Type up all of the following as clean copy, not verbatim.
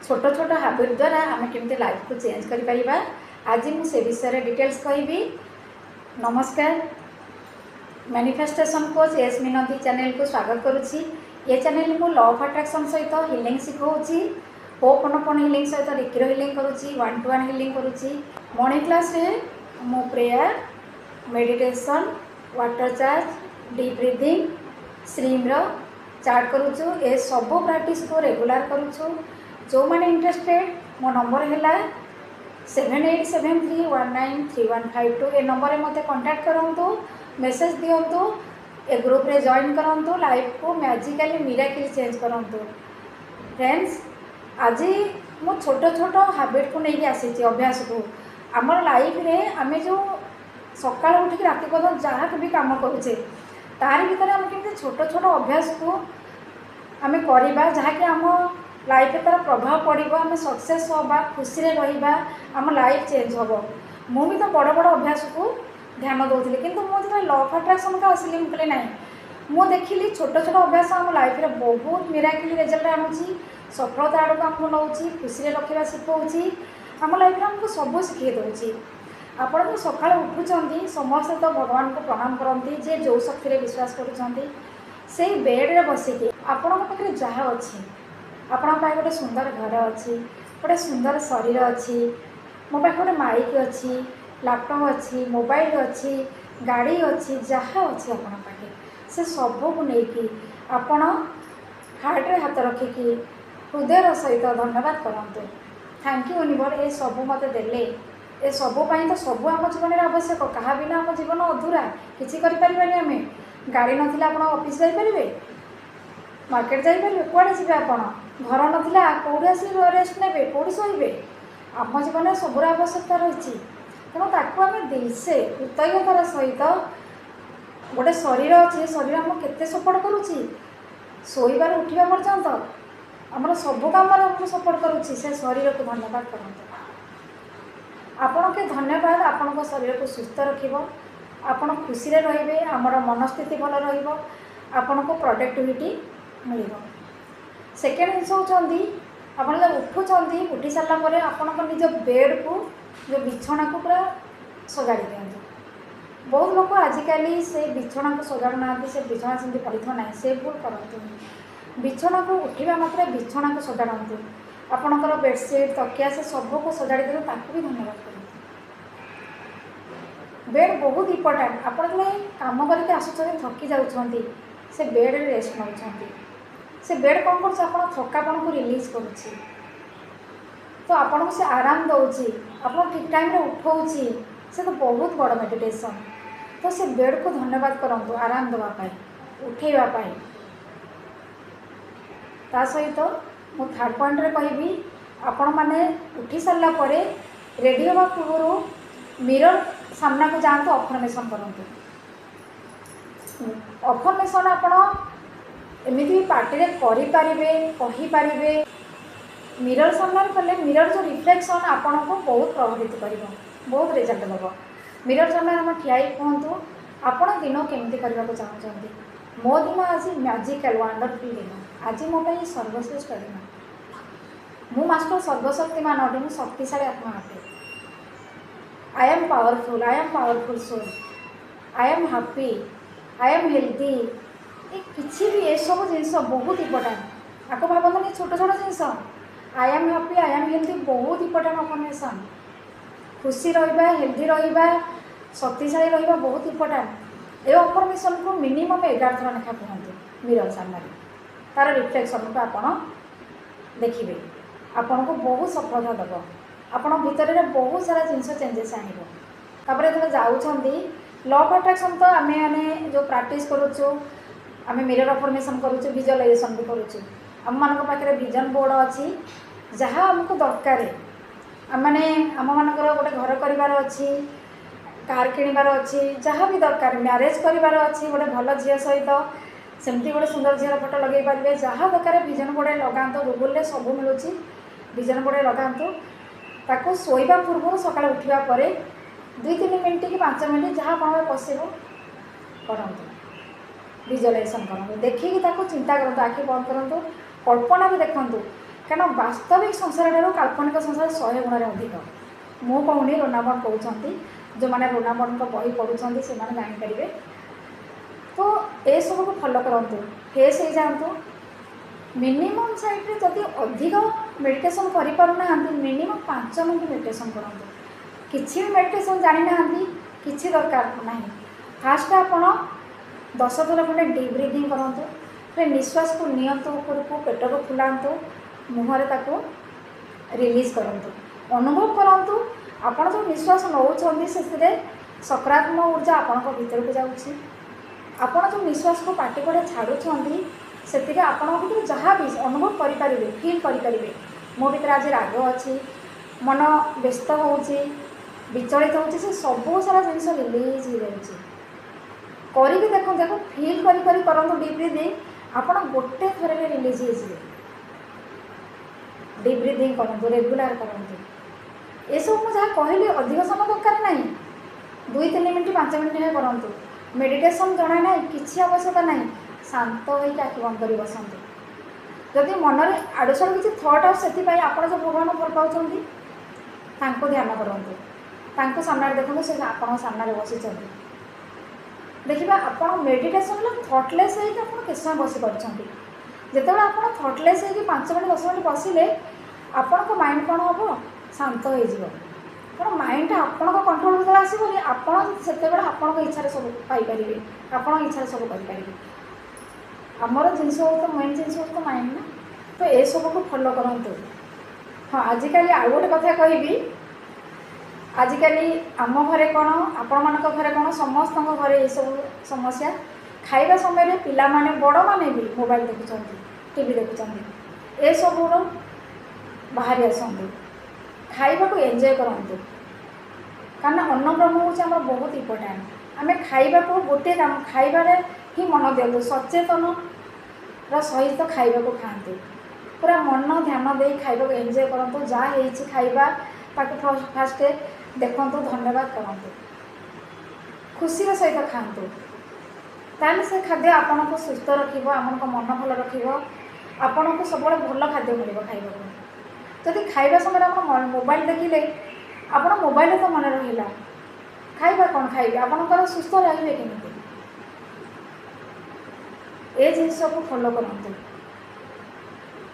ଛୋଟ ଛୋଟ ହାବିଟ୍ ଦ୍ୱାରା ଆମେ କେମିତି ଲାଇଫକୁ ଚେଞ୍ଜ କରିପାରିବା, ଆଜି ମୁଁ ସେ ବିଷୟରେ ଡିଟେଲ୍ସ କହିବି। ନମସ୍କାର, ମ୍ୟାନିଫେଷ୍ଟେସନ୍ କୋଚ୍ ଏସ୍ ମିନତି ଚ୍ୟାନେଲକୁ ସ୍ୱାଗତ କରୁଛି। ଏ ଚ୍ୟାନେଲ ମୁଁ ଲ ଅଫ୍ ଆଟ୍ରାକ୍ସନ୍ ସହିତ ହିଲିଂ ଶିଖାଉଛି, ହୋପୋନୋପୋନୋ ହିଲିଂ ସହିତ ରେକିର ହିଲିଂ କରୁଛି, ୱାନ୍ ଟୁ ୱାନ୍ ହିଲିଂ କରୁଛି। ମର୍ଣ୍ଣିଂ କ୍ଲାସ୍ରେ ମୁଁ prayer, meditation, water charge, deep breathing, ଶ୍ରୀମ୍ର chart କରୁଛୁ। ଏସବୁ ପ୍ରାକ୍ଟିସ୍କୁ ରେଗୁଲାର କରୁଛୁ। ଯେଉଁମାନେ ଇଣ୍ଟରେଷ୍ଟେଡ଼, ମୋ ନମ୍ବର ହେଲା 7873193152। ଏ ନମ୍ବରରେ ମୋତେ କଣ୍ଟାକ୍ଟ କରନ୍ତୁ, ମେସେଜ୍ ଦିଅନ୍ତୁ, ଏ ଗ୍ରୁପ୍ରେ ଜଏନ୍ କରନ୍ତୁ, ଲାଇଫକୁ ମ୍ୟାଜିକାଲି ମିରାକିଲ୍ ଚେଞ୍ଜ କରନ୍ତୁ। ଫ୍ରେଣ୍ଡସ୍, ଆଜି ମୁଁ ଛୋଟ ଛୋଟ ହାବିଟ୍କୁ ନେଇକି ଆସିଛି, ଅଭ୍ୟାସକୁ। ଆମର ଲାଇଫରେ ଆମେ ଯେଉଁ ସକାଳୁ ଉଠିକି ରାତି ପର୍ଯ୍ୟନ୍ତ ଯାହାକୁ ବି କାମ କରୁଛେ, ତାରି ଭିତରେ ଆମେ କେମିତି ଛୋଟ ଛୋଟ ଅଭ୍ୟାସକୁ ଆମେ କରିବା, ଯାହାକି ଆମ ଲାଇଫରେ ତା'ର ପ୍ରଭାବ ପଡ଼ିବ, ଆମେ ସକ୍ସେସ୍ ହେବା, ଖୁସିରେ ରହିବା, ଆମ ଲାଇଫ୍ ଚେଞ୍ଜ ହେବ। ମୁଁ ବି ତ ବଡ଼ ବଡ଼ ଅଭ୍ୟାସକୁ ଧ୍ୟାନ ଦେଉଥିଲି, କିନ୍ତୁ ମୁଁ ଯେତେବେଳେ ଲ ଅଫ୍ ଆଟ୍ରାକ୍ସନ୍କୁ ଆସିଲି, ମୁଁ କହିଲି ନାହିଁ, ମୁଁ ଦେଖିଲି ଛୋଟ ଛୋଟ ଅଭ୍ୟାସ ଆମ ଲାଇଫରେ ବହୁତ ମିରାକିଲ୍ ରେଜଲ୍ଟ ଆଣୁଛି, ସଫଳତା ଆଡ଼କୁ ଆମକୁ ନେଉଛି, ଖୁସିରେ ରଖିବା ଶିଖଉଛି, ଆମ ଲାଇଫରେ ଆମକୁ ସବୁ ଶିଖେଇ ଦେଉଛି। ଆପଣ ଯେଉଁ ସକାଳୁ ଉଠୁଛନ୍ତି, ସମସ୍ତେ ତ ଭଗବାନଙ୍କୁ ପ୍ରଣାମ କରନ୍ତି, ଯିଏ ଯେଉଁ ଶକ୍ତିରେ ବିଶ୍ୱାସ କରୁଛନ୍ତି। ସେଇ ବେଡ଼୍ରେ ବସିକି ଆପଣଙ୍କ ପାଖରେ ଯାହା ଅଛି, ଆପଣଙ୍କ ପାଖରେ ଗୋଟେ ସୁନ୍ଦର ଘର ଅଛି, ଗୋଟେ ସୁନ୍ଦର ଶରୀର ଅଛି, ମୋ ପାଖରେ ଗୋଟେ ମାଇକ୍ ଅଛି, ଲାପଟପ୍ ଅଛି, ମୋବାଇଲ ଅଛି, ଗାଡ଼ି ଅଛି, ଯାହା ଅଛି ଆପଣଙ୍କ ପାଖରେ, ସେ ସବୁକୁ ନେଇକି ଆପଣ ହାର୍ଟରେ ହାତ ରଖିକି ହୃଦୟର ସହିତ ଧନ୍ୟବାଦ କରନ୍ତୁ। Thank you universe, ଏ ସବୁ ମୋତେ ଦେଲେ। ଏ ସବୁ ପାଇଁ ତ ସବୁ ଆମ ଜୀବନରେ ଆବଶ୍ୟକ। କାହା ବିନା ଆମ ଜୀବନ ଅଧୁରା, କିଛି କରିପାରିବାନି ଆମେ। ଗାଡ଼ି ନଥିଲେ ଆପଣ ଅଫିସ୍ ଯାଇପାରିବେ? ମାର୍କେଟ ଯାଇପାରିବେ? କୁଆଡ଼େ ଯିବେ ଆପଣ? ଘର ନଥିଲା କେଉଁଠି ଆସି ରେଷ୍ଟ ନେବେ? କେଉଁଠି ଶୋଇବେ? ଆମ ଜୀବନରେ ସବୁର ଆବଶ୍ୟକତା ରହିଛି। ତେଣୁ ତାକୁ ଆମେ ଦିଲସେ କୃତଜ୍ଞତାର ସହିତ, ଗୋଟେ ଶରୀର ଅଛି, ଶରୀର ଆମକୁ କେତେ ସପୋର୍ଟ କରୁଛି, ଶୋଇବାରୁ ଉଠିବା ପର୍ଯ୍ୟନ୍ତ ଆମର ସବୁ କାମରେ ଆମକୁ ସପୋର୍ଟ କରୁଛି, ସେ ଶରୀରକୁ ଧନ୍ୟବାଦ କରନ୍ତୁ। ଆପଣଙ୍କ ଧନ୍ୟବାଦ ଆପଣଙ୍କ ଶରୀରକୁ ସୁସ୍ଥ ରଖିବ, ଆପଣ ଖୁସିରେ ରହିବେ, ଆମର ମନସ୍ଥିତି ଭଲ ରହିବ, ଆପଣଙ୍କୁ ପ୍ରଡ଼କ୍ଟିଭିଟି ମିଳିବ। ସେକେଣ୍ଡ ଜିନିଷ ହେଉଛନ୍ତି, ଆପଣ ଯେତେବେଳେ ଉଠୁଛନ୍ତି, ଉଠି ସାରିଲା ପରେ ଆପଣଙ୍କ ନିଜ ବେଡ଼୍କୁ, ଯେଉଁ ବିଛଣାକୁ ପୁରା ସଜାଡ଼ି ଦିଅନ୍ତୁ। ବହୁତ ଲୋକ ଆଜିକାଲି ସେ ବିଛଣାକୁ ସଜାଡ଼ୁନାହାନ୍ତି, ସେ ବିଛଣା ସେମିତି ପଡ଼ିଥିବ। ନାହିଁ, ସେ ଭୁଲ କରନ୍ତୁନି। ବିଛଣାକୁ ଉଠିବା ମାତ୍ରେ ବିଛଣାକୁ ସଜାଡ଼ନ୍ତୁ। ଆପଣଙ୍କର ବେଡ଼ସିଟ୍, ତକିଆ, ସେ ସବୁକୁ ସଜାଡ଼ି ଦିଅନ୍ତୁ, ତାକୁ ବି ଧନ୍ୟବାଦ କରନ୍ତୁ। ବେଡ଼୍ ବହୁତ ଇମ୍ପୋର୍ଟାଣ୍ଟ। ଆପଣ ଯେତେବେଳେ କାମ କରିକି ଆସୁଛନ୍ତି, ଥକି ଯାଉଛନ୍ତି, ସେ ବେଡ଼୍ରେ ରେଷ୍ଟ ନେଉଛନ୍ତି। ସେ ବେଡ଼୍ କ'ଣ କରୁଛି? ଆପଣ ଥକାପଣକୁ ରିଲିଜ୍ କରୁଛି, ତ ଆପଣଙ୍କୁ ସେ ଆରାମ ଦେଉଛି, ଆପଣ ଠିକ୍ ଟାଇମ୍ରେ ଉଠଉଛି। ସେ ତ ବହୁତ ବଡ଼ ମେଡ଼ିଟେସନ୍। ତ ସେ ବେଡ଼୍କୁ ଧନ୍ୟବାଦ କରନ୍ତୁ ଆରାମ ଦେବା ପାଇଁ, ଉଠେଇବା ପାଇଁ। ତା ସହିତ ମୁଁ ଥାର୍ଡ଼ ପଏଣ୍ଟରେ କହିବି, ଆପଣମାନେ ଉଠି ସାରିଲା ପରେ ରେଡ଼ି ହେବା ପୂର୍ବରୁ ମିରର୍ ସାମ୍ନାକୁ ଯାଆନ୍ତୁ, ଅଫର୍ମେସନ୍ କରନ୍ତୁ। ଅଫର୍ମେସନ୍ ଆପଣ ଏମିତି ବି ପାଟିରେ କରିପାରିବେ, କହିପାରିବେ। ମିରର୍ ସାମ୍ନାରେ କଲେ ମିରର୍ ଯେଉଁ ରିଫ୍ଲେକ୍ସନ୍ ଆପଣଙ୍କୁ ବହୁତ ପ୍ରଭାବିତ କରିବ, ବହୁତ ରେଜଲ୍ଟ ଦେବ। ମିରର୍ ସାମ୍ନାରେ ଆପଣ ଠିଆ ହେଇକି କୁହନ୍ତୁ, ଆପଣ ଦିନ କେମିତି କରିବାକୁ ଚାହୁଁଛନ୍ତି। ମୋ ଦିନ ଆଜି ମ୍ୟାଜିକାଲ୍ ୱାଣ୍ଡରଫୁଲ୍ ଦିନ। ଆଜି ମୋ ପାଇଁ ସର୍ବଶ୍ରେଷ୍ଠ ଦିନ। ମୁଁ ମାଷ୍ଟର ସର୍ବଶକ୍ତିମାନ ଅଟେ। ମୁଁ ଶକ୍ତିଶାଳୀ ଆତ୍ମା ଅଟେ। I am powerful. I am powerful soul. I am happy. I am healthy. ଏ କିଛି ବି, ଏସବୁ ଜିନିଷ ବହୁତ ଇମ୍ପୋର୍ଟାଣ୍ଟ। ଆକୁ ଭାବନ୍ତୁନି ଛୋଟ ଛୋଟ ଜିନିଷ। I am happy, I am healthy ବହୁତ ଇମ୍ପୋର୍ଟାଣ୍ଟ ଅଫର୍ମେସନ୍। ଖୁସି ରହିବା, ହେଲ୍ଦି ରହିବା, ଶକ୍ତିଶାଳୀ ରହିବା ବହୁତ ଇମ୍ପୋର୍ଟାଣ୍ଟ। ଏ ଅଫର୍ମେସନ୍କୁ ମିନିମମ୍ 11 ଥର ଲେଖା କୁହନ୍ତୁ ମିରର୍ ସାମ୍ନାରେ। ତା'ର ରିଫ୍ଲେକ୍ସନ୍କୁ ଆପଣ ଦେଖିବେ, ଆପଣଙ୍କୁ ବହୁତ ସଫଳତା ଦେବ, ଆପଣଙ୍କ ଭିତରେ ବହୁତ ସାରା ଜିନିଷ ଚେଞ୍ଜେସ୍ ଆଣିବ। ତାପରେ ଯେତେବେଳେ ଯାଉଛନ୍ତି, ଲ ଅଫ୍ ଆଟ୍ରାକ୍ସନ୍ ତ ଆମେ ମାନେ ଯେଉଁ ପ୍ରାକ୍ଟିସ୍ କରୁଛୁ, ଆମେ ମିରର୍ ଅଫର୍ମେସନ୍ କରୁଛୁ, ଭିଜୁଆଲାଇଜେସନ୍ ବି କରୁଛୁ। ଆମମାନଙ୍କ ପାଖରେ ଭିଜନ୍ ବୋର୍ଡ଼ ଅଛି। ଯାହା ଆମକୁ ଦରକାର, ଆମମାନେ ଆମମାନଙ୍କର ଗୋଟେ ଘର କରିବାର ଅଛି, କାର୍ କିଣିବାର ଅଛି, ଯାହା ବି ଦରକାର, ମ୍ୟାରେଜ୍ କରିବାର ଅଛି ଗୋଟେ ଭଲ ଝିଅ ସହିତ, ସେମିତି ଗୋଟେ ସୁନ୍ଦର ଝିଅର ଫଟୋ ଲଗାଇ ପାରିବେ। ଯାହା ଦରକାର ଭିଜନ୍ ବୋର୍ଡ଼ରେ ଲଗାନ୍ତୁ। ଗୁଗୁଲରେ ସବୁ ମିଳୁଛି। ଭିଜନ୍ ବୋର୍ଡ଼ରେ ଲଗାନ୍ତୁ। ତାକୁ ଶୋଇବା ପୂର୍ବରୁ, ସକାଳେ ଉଠିବା ପରେ 2-3 ମିନିଟ୍ କି 5 ମିନିଟ୍, ଯାହା ଆପଣଙ୍କ ପସିବଲ୍ କରନ୍ତୁ, ଭିଜୁଆଲାଇଜେସନ୍ କରନ୍ତୁ। ଦେଖିକି ତାକୁ ଚିନ୍ତା କରନ୍ତୁ, ଆଖି ବନ୍ଦ କରନ୍ତୁ, କଳ୍ପନା ବି ଦେଖନ୍ତୁ। କାରଣ ବାସ୍ତବିକ ସଂସାରଠାରୁ କାଳ୍ପନିକ ସଂସାର 100 ଗୁଣରେ ଅଧିକ। ମୁଁ କହୁନି, ରୋନାବର୍ନ କହୁଛନ୍ତି। ଯେଉଁମାନେ ରୋନାବର୍ନଙ୍କ ବହି ପଢ଼ୁଛନ୍ତି, ସେମାନେ ଜାଣିପାରିବେ। ତ ଏସବୁକୁ ଫଲୋ କରନ୍ତୁ, ଫ୍ରେଶ୍ ହେଇଯାଆନ୍ତୁ। ମିନିମମ୍ ସାଇଡ଼୍ରେ ଯଦି ଅଧିକ ମେଡ଼ିଟେସନ୍ କରିପାରୁନାହାନ୍ତି, ମିନିମମ୍ 5 ମିନିଟ୍ ମେଡ଼ିଟେସନ୍ କରନ୍ତୁ। କିଛି ବି ମେଡ଼ିଟେସନ୍ ଜାଣିନାହାନ୍ତି, କିଛି ଦରକାର ନାହିଁ। ଫାଷ୍ଟ ଆପଣ 10 ଥର ଖଣ୍ଡେ ଡିପ୍ ବ୍ରିଦିଂ କରନ୍ତୁ। ନିଶ୍ୱାସକୁ ନିଅନ୍ତୁ ଉପରକୁ, ପେଟକୁ ଫୁଲାନ୍ତୁ, ମୁହଁରେ ତାକୁ ରିଲିଜ୍ କରନ୍ତୁ। ଅନୁଭବ କରନ୍ତୁ, ଆପଣ ଯେଉଁ ନିଶ୍ୱାସ ନେଉଛନ୍ତି, ସେଥିରେ ସକାରାତ୍ମକ ଉର୍ଜା ଆପଣଙ୍କ ଭିତରକୁ ଯାଉଛି। ଆପଣ ଯେଉଁ ନିଶ୍ୱାସକୁ ପାଟି ପଟେ ଛାଡ଼ୁଛନ୍ତି, ସେଥିରେ ଆପଣଙ୍କ ଭିତରେ ଯାହା ବି ଅନୁଭବ କରିପାରିବେ, ଫିଲ୍ କରିପାରିବେ, ମୋ ଭିତରେ ଆଜି ରାଗ ଅଛି, ମନ ବ୍ୟସ୍ତ ହେଉଛି, ବିଚଳିତ ହେଉଛି, ସେ ସବୁ ସାରା ଜିନିଷ ରିଲିଜ୍ ହେଇଯାଉଛି। କରିକି ଦେଖନ୍ତୁ, ତାକୁ ଫିଲ୍ କରି କରି କରନ୍ତୁ ଡିପ୍ ବ୍ରିଦିଂ। ଆପଣ ଗୋଟେ ଥରରେ ରିଲିଜ୍ ହେଇଯିବେ। ଡିପ୍ ବ୍ରିଦିଂ କରନ୍ତୁ, ରେଗୁଲାର କରନ୍ତୁ। ଏସବୁ ମୁଁ ଯାହା କହିଲି, ଅଧିକ ସମୟ ଦରକାର ନାହିଁ। 2-3 ମିନିଟ୍, 5 ମିନିଟ୍ କରନ୍ତୁ। ମେଡ଼ିଟେସନ୍ ଜଣା ନାହିଁ, କିଛି ଆବଶ୍ୟକତା ନାହିଁ। ଶାନ୍ତ ହୋଇକି ଆଖି ବନ୍ଦ କରି ବସନ୍ତୁ। ଯଦି ମନରେ ଆଡ଼ୁ ସାଡ଼ୁ କିଛି ଥଟ୍ ଆସୁଛି, ସେଥିପାଇଁ ଆପଣ ଯେଉଁ ଭଗବାନଙ୍କୁ ଭଲ ପାଉଛନ୍ତି, ତାଙ୍କୁ ଧ୍ୟାନ କରନ୍ତୁ। ତାଙ୍କୁ ସାମ୍ନାରେ ଦେଖନ୍ତୁ, ସେ ଆପଣଙ୍କ ସାମ୍ନାରେ ବସିଛନ୍ତି। ଦେଖିବା, ଆପଣ ମେଡ଼ିଟେସନ୍ ହେଲା ଥଟଲେସ୍ ହେଇକି ଆପଣ କେତେ ସମୟ ବସିପାରୁଛନ୍ତି। ଯେତେବେଳେ ଆପଣ ଥଟଲେସ୍ ହେଇକି 5 ମିନିଟ୍, 10 ମିନିଟ୍ ବସିଲେ, ଆପଣଙ୍କ ମାଇଣ୍ଡ କ'ଣ ହେବ? ଶାନ୍ତ ହେଇଯିବ। କାରଣ ମାଇଣ୍ଡଟା ଆପଣଙ୍କ କଣ୍ଟ୍ରୋଲ ଯେତେବେଳେ ଆସିବନି, ଆପଣ ସେତେବେଳେ ଆପଣଙ୍କ ଇଚ୍ଛାରେ ସବୁ ପାଇପାରିବେ, ଆପଣଙ୍କ ଇଚ୍ଛାରେ ସବୁ କରିପାରିବେ। ଆମର ଜିନିଷ ହେଉଛି ତ, ମେନ୍ ଜିନିଷ ହେଉଛି ତ ମାଇଣ୍ଡ ନା। ତ ଏସବୁକୁ ଫଲୋ କରନ୍ତୁ। ହଁ, ଆଜିକାଲି ଆଉ ଗୋଟେ କଥା କହିବି। ଆଜିକାଲି ଆମ ଘରେ କ'ଣ, ଆପଣମାନଙ୍କ ଘରେ କ'ଣ, ସମସ୍ତଙ୍କ ଘରେ ଏସବୁ ସମସ୍ୟା। ଖାଇବା ସମୟରେ ପିଲାମାନେ, ବଡ଼ମାନେ ବି ମୋବାଇଲ ଦେଖୁଛନ୍ତି, ଟିଭି ଦେଖୁଛନ୍ତି। ଏସବୁର ବାହାରି ଆସନ୍ତୁ, ଖାଇବାକୁ ଏନ୍ଜୟ କରନ୍ତୁ। କାରଣ ଅନ୍ନ ବ୍ରହ୍ମ ହେଉଛି ଆମର ବହୁତ ଇମ୍ପୋର୍ଟାଣ୍ଟ। ଆମେ ଖାଇବାକୁ ଗୋଟିଏ କାମ, ଖାଇବାରେ ହିଁ ମନ ଦିଅନ୍ତୁ। ସଚେତନର ସହିତ ଖାଇବାକୁ ଖାଆନ୍ତୁ। ପୁରା ମନ ଧ୍ୟାନ ଦେଇ ଖାଇବାକୁ ଏନ୍ଜୟ କରନ୍ତୁ। ଯାହା ହେଇଛି ଖାଇବା, ତାକୁ ଫାଷ୍ଟ ଦେଖନ୍ତୁ, ଧନ୍ୟବାଦ କରନ୍ତୁ, ଖୁସିର ସହିତ ଖାଆନ୍ତୁ। ତାହେଲେ ସେ ଖାଦ୍ୟ ଆପଣଙ୍କୁ ସୁସ୍ଥ ରଖିବ, ଆପଣଙ୍କ ମନ ଭଲ ରଖିବ, ଆପଣଙ୍କୁ ସବୁବେଳେ ଭଲ ଖାଦ୍ୟ ମିଳିବ ଖାଇବାକୁ। ଯଦି ଖାଇବା ସମୟରେ ଆପଣ ମୋବାଇଲ ଦେଖିଲେ, ଆପଣ ମୋବାଇଲରେ ତ ମନେ ରହିଲା, ଖାଇବା କ'ଣ ଖାଇବେ? ଆପଣଙ୍କର ସୁସ୍ଥ ରହିବେ କେମିତି? ଏ ଜିନିଷକୁ ଫଲୋ କରନ୍ତୁ।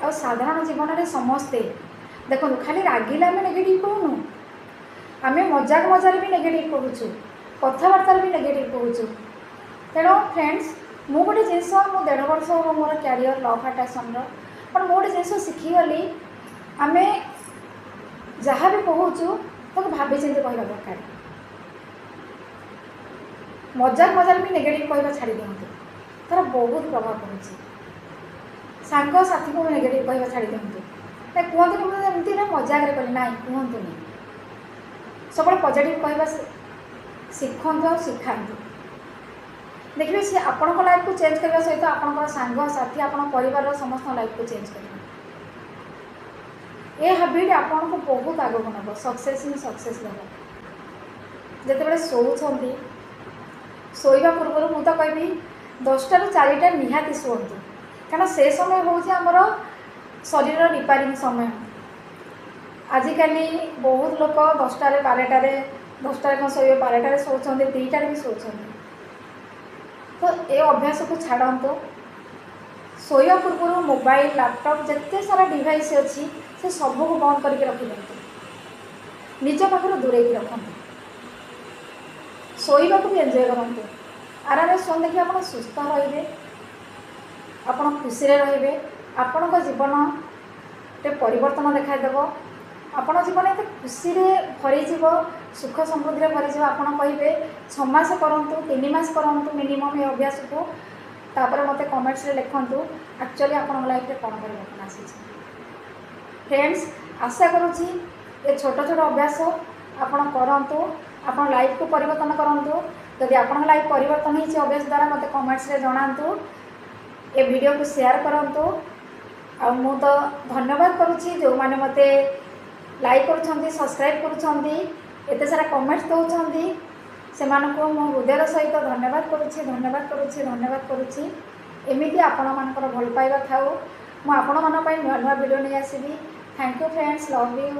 ଆଉ ସାଧାରଣ ଜୀବନରେ ସମସ୍ତେ ଦେଖନ୍ତୁ, ଖାଲି ରାଗିଲେ ଆମେ ନେଗେଟିଭ୍ କହୁନୁ, ଆମେ ମଜାକ ମଜାରେ ବି ନେଗେଟିଭ୍ କହୁଛୁ, କଥାବାର୍ତ୍ତାରେ ବି ନେଗେଟିଭ୍ କହୁଛୁ। ତେଣୁ ଫ୍ରେଣ୍ଡସ୍, ମୁଁ ଗୋଟେ ଜିନିଷ, ମୁଁ 1.5 ବର୍ଷ ହେବ ମୋର କ୍ୟାରିୟର ଲ ଅଫ୍ ଆଟ୍ରାକ୍ସନ୍ର, પણ ମୁଁ ଗୋଟେ ଜିନିଷ ଶିଖିଗଲି, ଆମେ ଯାହା ବି କହୁଛୁ, ତାକୁ ଭାବିଚିନ୍ତି କହିବା ଦରକାର। ମଜାକ ମଜାରେ ବି ନେଗେଟିଭ୍ କହିବା ଛାଡ଼ି ଦିଅନ୍ତୁ, ତା'ର ବହୁତ ପ୍ରଭାବ ପଡ଼ୁଛି। ସାଙ୍ଗସାଥିକୁ ନେଗେଟିଭ୍ କହିବା ଛାଡ଼ି ଦିଅନ୍ତୁ। ନାଇଁ, କୁହନ୍ତୁନି, ମୁଁ ଏମିତି ନା ମଜାକରେ କହିଲି, ନାଇଁ, କୁହନ୍ତୁନି। ସବୁବେଳେ ପଜିଟିଭ୍ କହିବା ଶିଖନ୍ତୁ ଆଉ ଶିଖାନ୍ତୁ। ଦେଖିବେ, ସିଏ ଆପଣଙ୍କ ଲାଇଫ୍କୁ ଚେଞ୍ଜ କରିବା ସହିତ ଆପଣଙ୍କର ସାଙ୍ଗସାଥି, ଆପଣଙ୍କ ପରିବାରର ସମସ୍ତଙ୍କ ଲାଇଫ୍କୁ ଚେଞ୍ଜ କରିବ। ଏ ହାବିଟ୍ ଆପଣଙ୍କୁ ବହୁତ ଆଗକୁ ନେବ, ସକ୍ସେସ୍ ହିଁ ସକ୍ସେସ୍ ଦେବ। ଯେତେବେଳେ ଶୋଉଛନ୍ତି, ଶୋଇବା ପୂର୍ବରୁ ମୁଁ ତ କହିବି 10ଟାରୁ 4ଟା ନିହାତି ଶୁଅନ୍ତୁ। କାରଣ ସେ ସମୟ ହେଉଛି ଆମର ଶରୀରର ରିପେୟାରିଂ ସମୟ। ଆଜିକାଲି ବହୁତ ଲୋକ 10ଟାରେ, 12ଟାରେ, 10ଟାରେ କ'ଣ ଶୋଇବେ, 12ଟାରେ ଶୋଉଛନ୍ତି, 2ଟାରେ ବି ଶୋଉଛନ୍ତି। ତ ଏ ଅଭ୍ୟାସକୁ ଛାଡ଼ନ୍ତୁ। ଶୋଇବା ପୂର୍ବରୁ ମୋବାଇଲ, ଲାପଟପ୍, ଯେତେ ସାରା ଡିଭାଇସ୍ ଅଛି, ସେ ସବୁକୁ ବନ୍ଦ କରିକି ରଖିଦିଅନ୍ତୁ, ନିଜ ପାଖରୁ ଦୂରେଇକି ରଖନ୍ତୁ। ଶୋଇବାକୁ ବି ଏନ୍ଜୟ କରନ୍ତୁ, ଆରାମରେ ଶୁଅନ୍ତୁ। ଦେଖିବେ, ଆପଣ ସୁସ୍ଥ ରହିବେ, ଆପଣ ଖୁସିରେ ରହିବେ, ଆପଣଙ୍କ ଜୀବନରେ ପରିବର୍ତ୍ତନ ଦେଖାଦେବ। ଆପଣଙ୍କ ଜୀବନ ଏତେ ଖୁସିରେ ଭରିଯିବ, ସୁଖ ସମୃଦ୍ଧିରେ ଭରିଯିବ, ଆପଣ କହିବେ। 6 ମାସ କରନ୍ତୁ, 3 ମାସ କରନ୍ତୁ ମିନିମମ୍ ଏ ଅଭ୍ୟାସକୁ। ତାପରେ ମୋତେ କମେଣ୍ଟସରେ ଲେଖନ୍ତୁ, ଆକ୍ଚୁଆଲି ଆପଣଙ୍କ ଲାଇଫରେ କ'ଣ ପରିବର୍ତ୍ତନ ଆସିଛି। ଫ୍ରେଣ୍ଡସ୍, ଆଶା କରୁଛି ଏ ଛୋଟ ଛୋଟ ଅଭ୍ୟାସ ଆପଣ କରନ୍ତୁ, ଆପଣ ଲାଇଫକୁ ପରିବର୍ତ୍ତନ କରନ୍ତୁ। ଯଦି ଆପଣଙ୍କ ଲାଇଫ୍ ପରିବର୍ତ୍ତନ ହେଇଛି ଅଭ୍ୟାସ ଦ୍ୱାରା, ମୋତେ କମେଣ୍ଟସରେ ଜଣାନ୍ତୁ, ଏ ଭିଡ଼ିଓକୁ ସେୟାର କରନ୍ତୁ। ଆଉ ମୁଁ ତ ଧନ୍ୟବାଦ କରୁଛି ଯେଉଁମାନେ ମୋତେ ଲାଇକ୍ କରୁଛନ୍ତି, ସବସ୍କ୍ରାଇବ୍ କରୁଛନ୍ତି, ଏତେ ସାରା କମେଣ୍ଟସ୍ ଦେଉଛନ୍ତି, ସେମାନଙ୍କୁ ମୁଁ ହୃଦୟର ସହିତ ଧନ୍ୟବାଦ କରୁଛି, ଧନ୍ୟବାଦ କରୁଛି, ଧନ୍ୟବାଦ କରୁଛି। ଏମିତି ଆପଣମାନଙ୍କର ଭଲ ପାଇବା ଥାଉ। ମୁଁ ଆପଣମାନଙ୍କ ପାଇଁ ନୂଆ ନୂଆ ଭିଡ଼ିଓ ନେଇ ଆସିବି। Thank you friends, love you.